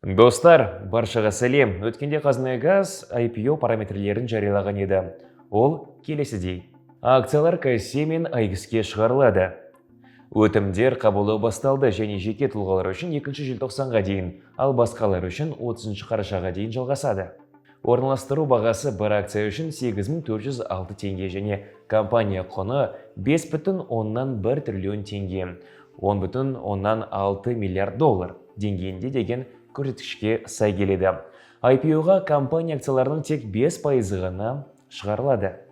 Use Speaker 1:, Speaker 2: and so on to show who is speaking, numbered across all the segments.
Speaker 1: Достар, баршаға сәлем. Өткенде «Қазмұнайгаз» IPO параметрлерін жариялаған еді. Ол келесідей. Акциялар KASE мен AIX-ке шығарылады. Өтімдер қабылдау басталды және жеке тұлғалар үшін 2 желтоқсанға дейін, ал басқалар үшін 30 қарашаға дейін жалғасады. Орналастыру бағасы бір акция үшін 8406 теңге және компания құны 5,1 триллион теңге, 10,6 миллиард доллар деңгейінде деген көрсеткішке сай келеді. IPO-ға компания акцияларының тек 5% ғана шығарылады.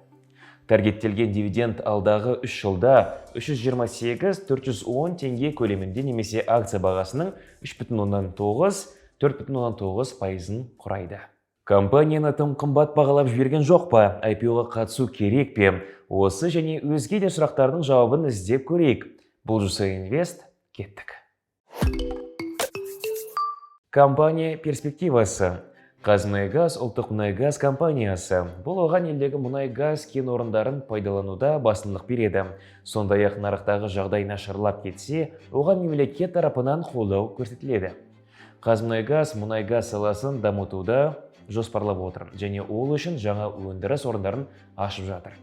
Speaker 1: Таргеттелген дивиденд алдағы 3 жылда 328-410 теңге көлемінде немесе акция бағасының 3,9-4,9 пайызын құрайды. Компанияны тым қымбат бағалап жіберген жоқ па? IPO-ға қатысу керек пе? Осы және өзге де сұрақтардың жауабын іздеп көрейік. Бұл Жуса Инвест, кеттік. Компания перспективасы. «Қазмұнайгаз» ұлттық мұнай-газ компаниясы. Бұл оған елдегі мұнай-газ кен орындарын пайдалануда басымдық береді. Сондай-ақ нарықтағы жағдай нашарлап кетсе, оған мемлекет тарапынан қолдау көрсетіледі. «Қазмұнайгаз» мұнай-газ саласын дамытуда жоспарлап отыр және ол үшін жаңа өндіріс орындарын ашып жатыр.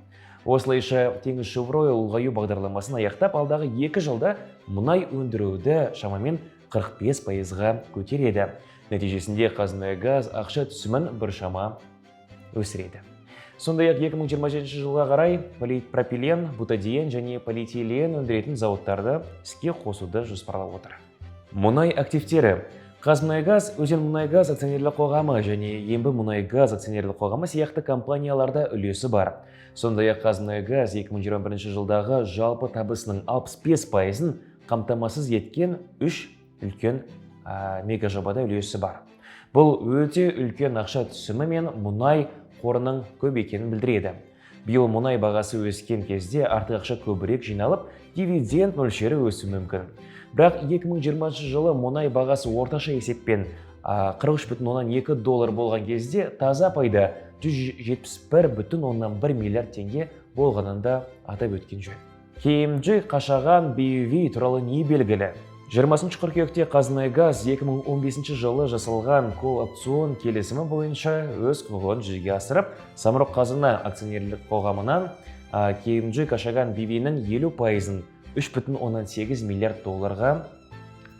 Speaker 1: Осылайша, «Теңізшевройл» ұлғаю бағдарламасын аяқтап, алдағы 2 жылда мұнай өндіруді шамамен 45%-ға көтереді. Нәтижесінде «Қазмұнайгаз» ақша түсімін біршама өсіреді. Сондай-ақ 2027 жылға қарай полипропилен, бутадиен және полиэтилен өндіретін зауыттарды іске қосуды жоспарлап отыр. Мұнай активтері. «Қазмұнайгаз» «Өзенмұнайгаз» акционерлік қоғамы және «Ембімұнайгаз» акционерлік қоғамы сияқты компанияларда үлесі бар. Сондай-ақ «Қазмұнайгаз» 2021 жылдағы жалпы табысының 65%-ын қамтамасыз еткен үш үлкен мегажобада үлесі бар. Бұл өте үлкен ақша түсімі мен мұнай қорының көп екенін білдіреді. Биыл мұнай бағасы өскен кезде артық ақша көбірек жиналып, дивиденд мөлшері өсуі мүмкін. Бірақ 2020 жылы мұнай бағасы орташа есеппен 43,2 доллар болған кезде таза пайда 171,1 миллиард теңге болғанын да атап өткен жөн. KMG Қашаған BV туралы не белгілі? 20 қыркүйекте «Қазмұнайгаз» 2015 жылы жасалған колл-опцион келісімі бойынша өз құқығын жүзеге асырып, «Самұрық Қазына» акционерлік қоғамынан KMG Қашаған BV-нің 50%-ын 3,8 миллиард долларға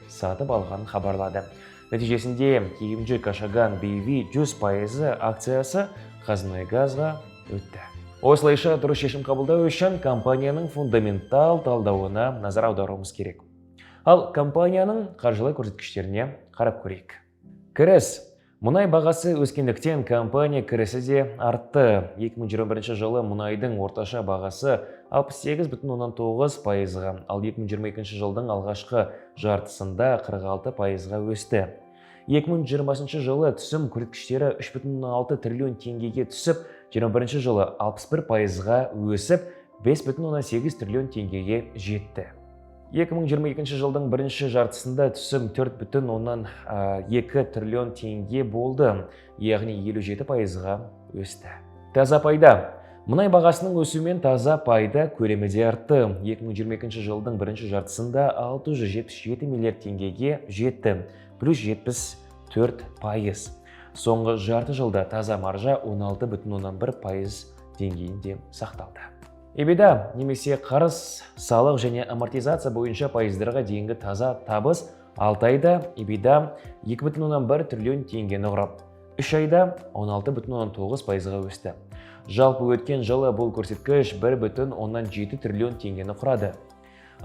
Speaker 1: сатып алғанын хабарлады. Нәтижесінде KMG Қашаған BV 100% акциясы «Қазмұнайгазға» өтті. Осылайша, дұрыс шешім қабылдау үшін компанияның фундаментал талдауына назар аударуымыз керек. Ал компанияның қаржылай көрсеткіштеріне қарап көрейік. Кіріс. Мұнай бағасы өскендіктен компания кірісі де артты. 2021 жылы мұнайдың орташа бағасы 68,9%-ға, ал 2022 жылдың алғашқы жартысында 46%-ға өсті. 2020 жылы түсім көрсеткіштері 3,6 триллион теңгеге түсіп, 2021 жылы 61%-ға өсіп, 5,8 триллион теңгеге жетті. 2022 жылдың бірінші жартысында түсім 4,2 триллион теңге болды, яғни 57%-ға өсті. Таза пайда. Мұнай бағасының өсуімен таза пайда көлемі де артты. 2022 жылдың бірінші жартысында 677 миллиард теңгеге жетті, плюс 74%. Соңғы жарты жылда таза маржа 16,1% деңгейінде сақталды. EBITDA немесе қарыз, салық және амортизация бойынша пайыздарға дейінгі таза табыс 6 айда EBITDA 2,1 триллион теңгені құрап, 3 айда 16,9%-ға өсті. Жалпы өткен жылы бұл көрсеткіш 1,7 триллион теңгені құрады.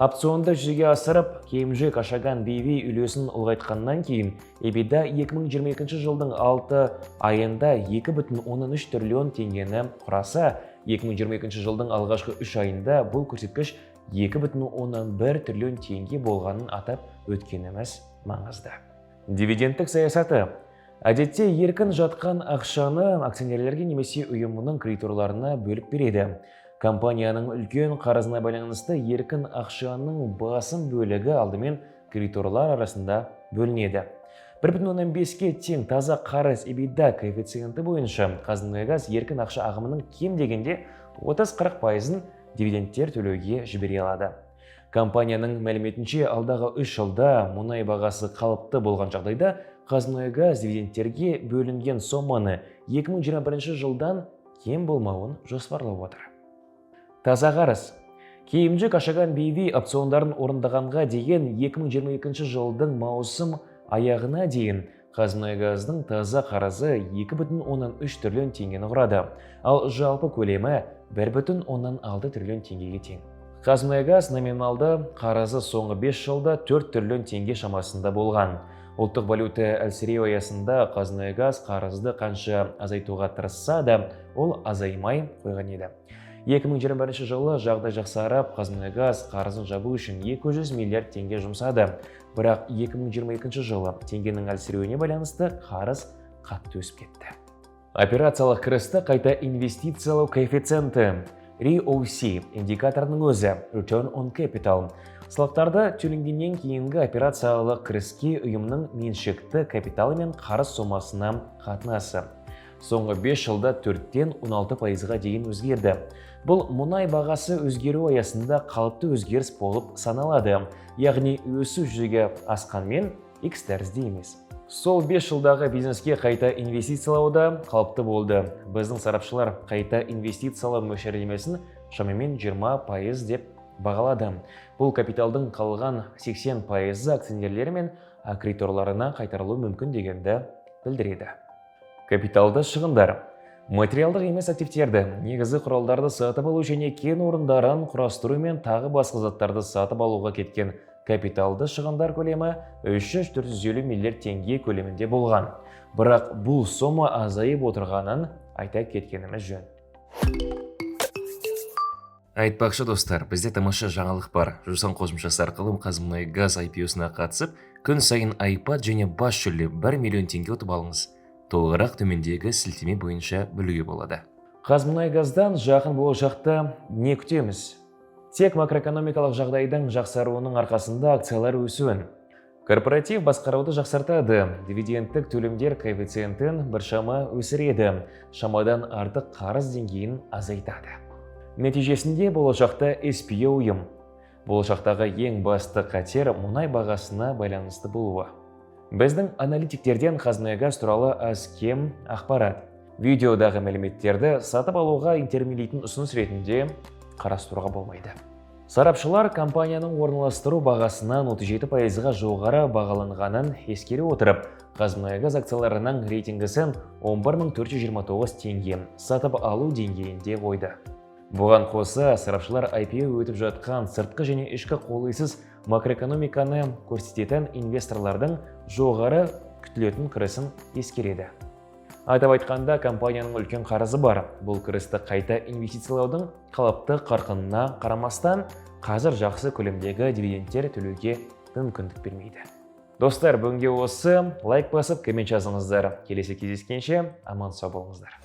Speaker 1: Опционды жүзеге асырып, KMG Қашаған BV үлесін ұлғайтқаннан кейін EBITDA 2022 жылдың 6 айында 2,3 триллион теңгені құраса, 2022 жылдың алғашқы 3 айында бұл көрсеткіш 2,1 триллион теңге болғанын атап өткеніміз маңызды. Дивидендтік саясаты. Әдетте еркін жатқан ақшаны акционерлерге немесе ұйымының кредиторларына бөліп береді. Компанияның үлкен қарызына байланысты еркін ақшаның басым бөлігі алдымен кредиторлар арасында бөлінеді. 1,5-ке тең таза қарыз EBITDA коэффициенті бойынша «Қазмұнайгаз» еркін ақша ағымының кем дегенде 30-40 пайызын дивидендтер төлеуге жібере алады. Компанияның мәліметінше, алдағы 3 жылда мұнай бағасы қалыпты болған жағдайда «Қазмұнайгаз» дивидендтерге бөлінген соманы 2021 жылдан кем болмауын жоспарлап отыр. Таза қарыз. KMG Kashagan BV опциондарын орындағанға дейін, 2022 жылдың маусым аяғына дейін «Қазмұнайгаздың» таза қарызы 2,3 триллион теңгені құрады, ал жалпы көлемі 1,6 триллион теңгеге тең. «Қазмұнайгаз» номиналды қарызы соңғы 5 жылда 4 триллион теңге шамасында болған. Ұлттық валюта әлсіреу аясында «Қазмұнайгаз» қарызды қанша азайтуға тырысса да, ол азаймай қойған еді. 2021 жылы жағдай жақсарып, «Қазмұнайгаз» қарызын жабу үшін 200 миллиард теңге жұмсады. Бірақ 2022 жылы теңгенің әлсіреуіне байланысты қарыз қатты өсіп кетті. Операциялық кірісті қайта инвестициялау коэффициенті, ROC, индикаторының өзі Return on Capital. Салықтарды төленгеннен кейінгі операциялық кіріске ұйымның меншікті капиталы мен қарыз сомасына қатынасы. Соңғы 5 жылда 4-тен 16%-ға дейін өзгерді. Бұл мұнай бағасы өзгеру аясында қалыпты өзгеріс болып саналады. Яғни өсу жүзеге асқанмен, X тәрізді емес. Сол 5 жылдағы бизнеске қайта инвестициялауда қалыпты болды. Біздің сарапшылар қайта инвестициялау мөлшерлемесін шамамен 20% деп бағалады. Бұл капиталдың қалған 80%-ы акционерлері мен кредиторларына қайтарылуы мүмкін дегенді білдіреді. Капиталды шығындар. Материалдық емес активтерді, негізгі құралдарды сатып алу және кен орындарын құрастыру мен тағы басқа заттарды сатып алуға кеткен капиталды шығындар көлемі 300-450 миллиард теңге көлемінде болған. Бірақ бұл сома азайып отырғанын айта кеткеніміз жөн. Айтпақшы, достар, бізде тамаша жаңалық бар. «Жусан» қосымшасы арқылы «Қазмұнайгаз» IPO-сына қатысып, күн сайын iPad және бас жүлде 1 миллион теңге ұтып алыңыз. Толығырақ төмендегі сілтеме бойынша білуге болады. «Қазмұнайгаздан» жақын болашақта не күтеміз? Тек макроэкономикалық жағдайдың жақсаруының арқасында акциялар өсуін. Корпоратив басқаруды жақсартады, дивидендтік төлемдер коэффициентін біршама өсіреді, шамадан артық қарыз деңгейін азайтады. Нәтижесінде болашақта SPO ұйым. Болашақтағы ең басты қатер мұнай бағасына байланысты болуы. Біздің аналитиктерден «Қазмұнайгаз» туралы аз кем ақпарат. Видеодағы мәліметтерді сатып алуға итермелейтін ұсыныс ретінде қарастыруға болмайды. Сарапшылар компанияның орналастыру бағасынан 37%-ға жоғары бағаланғанын ескере отырып, «Қазмұнайгаз» акцияларының рейтингісін 11 429 теңге сатып алу деңгейінде қойды. Бұған қоса, сарапшылар IPO өтіп жатқан сыртқы және ішкі қолайсыз макроэкономиканы көрсететін инвесторлардың жоғары күтілетін кірісін ескереді. Атап айтқанда, компанияның үлкен қарызы бар. Бұл кірісті қайта инвестициялаудың қалыпты қарқынына қарамастан, қазір жақсы көлемдегі дивидендтер төлеуге мүмкіндік бермейді. Достар, бүгінге осы. Лайк басып, коммент жазыңыздар. Келесі кездескенше аман сау болыңыздар.